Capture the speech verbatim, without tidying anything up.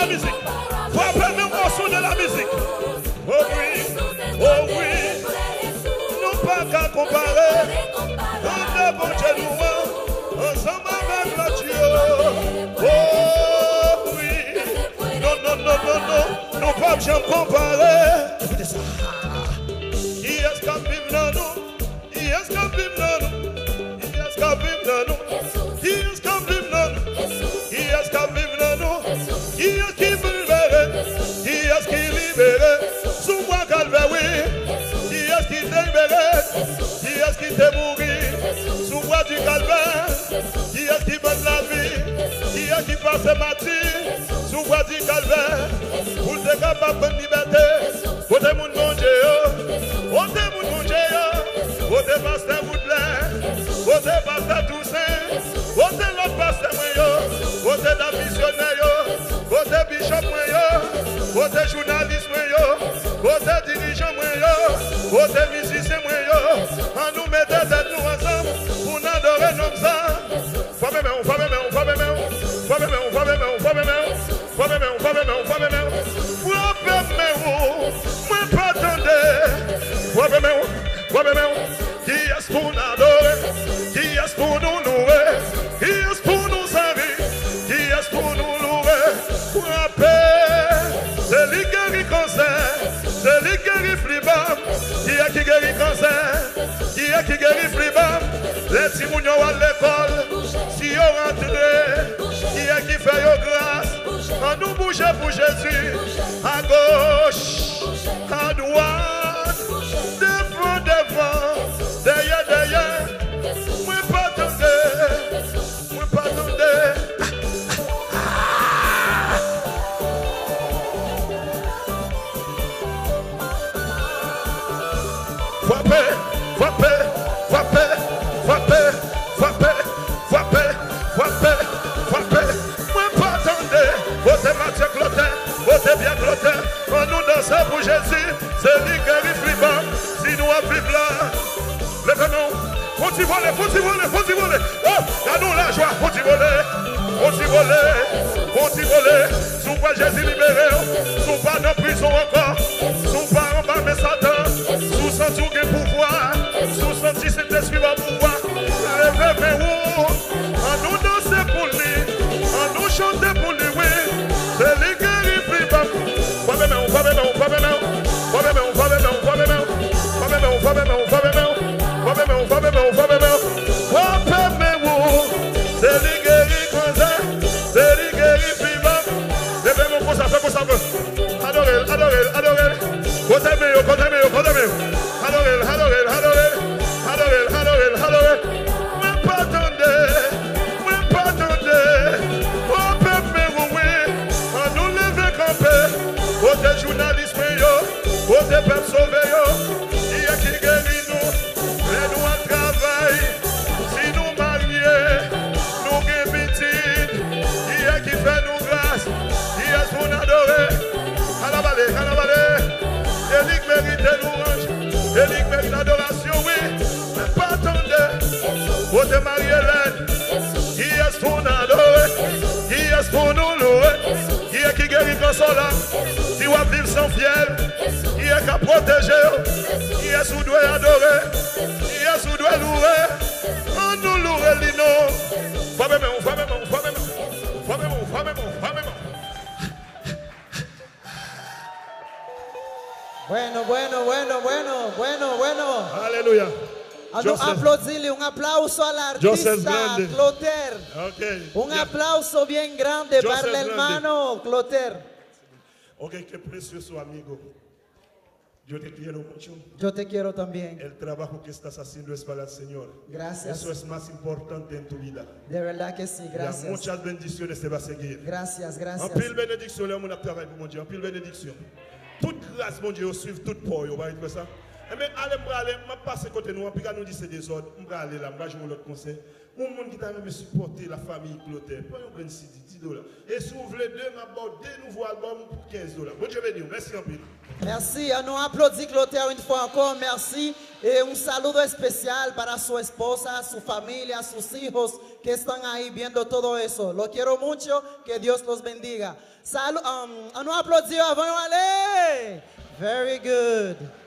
La mizik. Frape men w au son de la mizik. Oh wi, oh wi. Nou pa ka konpare grandè Bondye nou an ansanm avèk lòt yo. Oh wi. Non, non, non, non, non. Nou p ap janm konpare. Koute sa. Kiyès k ap viv nan nou? Kiyès k ap viv nan nou? Kiyès k ap viv nan nou? Kiyès k ap viv nan nou? Kiyès k ap viv nan nou? Kiyès ki libere? Kiyès ki libere? Sou bwa Kalvè, wi. Kiyès ki te libere? Kiyès ki te mouri sou bwa di Kalvè? Kiyès ki ban n lavi? Kiyès ki pase mati sou bwa di Kalvè pou l te kapab ban n libète? Kote moun Bondye yo? Kote moun Bondye yo? Kote pastè Woodley? Kote pastè Toussaint? Kote lòt pastè mwen yo? Kote dam misyonè yo? Kote bichòp mwen yo? Kote jounalis mwen yo? Kote dirijan mwen yo? Kote mizisyen mwen yo? Ann nou mete tèt nou ansanm pou n adore nonm sa. Frape men w, frape men w, frape men w. Frape men w, frape men w, frape men w. Frape men w, frape men w, frape men w. Frape men w. Mwen pa tande. Frape men w, frape men w. Kiyès pou n adore? Kiyès pou nou louwe? Kiyès pou nou sèvi? Kiyès pou nou louwe? Frape. Se li k geri kansè. Se li k geri flibòm. Kiyès ki geri kansè? Kiyès ki geri flibòm? Lè timoun yo al lekòl, si yo rantre, kiyès ki fè yo gras? Ann nou bouje pou Jezi. Agoch, adwat, devan, devan, dèyè, dèyè. Mwen pa tande. Mwen pa tande. Frape, frape, frape, frape, frape, frape, frape, frape. Mwen pa tande. Kote Matye Klotè? Kote Pyè Klotè? Ann nou danse pou Jezi. Se li geri flibòm. Si nou ap viv la, leve men w. Fon ti vole, fon ti vole, fon ti vole. Oh, gade yon lajwa, fon ti vole. Fon ti vole, fon ti vole. Si w kwè Jezi libere w, si w pa nan prizon ankò, si w pa anba men Satan, si w santi w gen pouvwa, si w santi Sentespri ba w pouvwa, leve men w. Ann nou danse pou li. Ann nou chante pou li, wi. Se li geri flibòm. Frape men w, frape men w, frape men w. Frape men w, frape men w, frape men w. Frape men w, frape men w, frape men w. Frape men w, frape men w, frape men w. Frape men w. Se li geri kansè. Se li geri flibòm. Leve men w konsa, fè konsa, fè. Adore l, adore l, adore l. Kote men yo, kote men yo, kote men yo. Adore l, adore l, adore l. Adore l, adore l, adore l. Mwen pa tande, mwen pa tande. Frape men w, wi. Ann nou leve kanpe. Kote jounalis mwen yo? Kote pèp sove yo? Kiyès ki geri nou? Lè nou al travay, si nou marye, nou gen pitit, kiyès ki fè nou gras? Kiyès pou n adore? Alabale, alabale. E li k merite lwanj. E li k merite adorasyon, wi. Mwen pa tande. Kote Marie Hélène? Kiyès pou n adore? Kiyès pou nou louwe? Kiyès ki geri kansè w la? Si w ap viv san fyèv, kiyès k ap pwoteje w? Kiyès ou dwe adore? Kiyès ou dwe louwe? Ann nou louwe li non. Frape men w, frape men w, frape men w. Frape men w, frape men w, frape men w. Bueno, bueno, bueno, bueno, bueno, bueno. Alelouya. Ann nou aplodi li, un aplauso al artista Clotaire. Ok. Un aplauso bien grande para el hermano Clotaire. Ok, qué precioso amigo. Yo te quiero mucho. Yo te quiero también. El trabajo que estás haciendo es para el Señor. Gracias. Eso es más importante en tu vida. De verdad que sí, gracias. Muchas bendiciones te va a seguir. Gracias, gracias. Anpil benediksyon lè moun ap travay pou Bondye. Anpil benediksyon. Tout gras Bondye yo swiv tout pa w yo. Ou pa vin fè sa? Enben, ale m prale, m ap pase kote nou an, piga nou di se dezòd, m prale la, m va jwe yon lòt konsè. Yon moun ki ta renmen sipòte la fanmi Clotaire, pran yon grenn sidi, dis dola. E si w vle de, m ap ba w de nouvo albòm pou kenz dola. Bondye beni w. Mèsi anpil. Merci, a nou aplodi Clotaire une fois encore, merci. E un saludo especial para su esposa, su familia, sus hijos que están ahí viendo todo eso. Lo quiero mucho, que Dios los bendiga. Salu, um, a nou aplodi avan yo ale. Very good.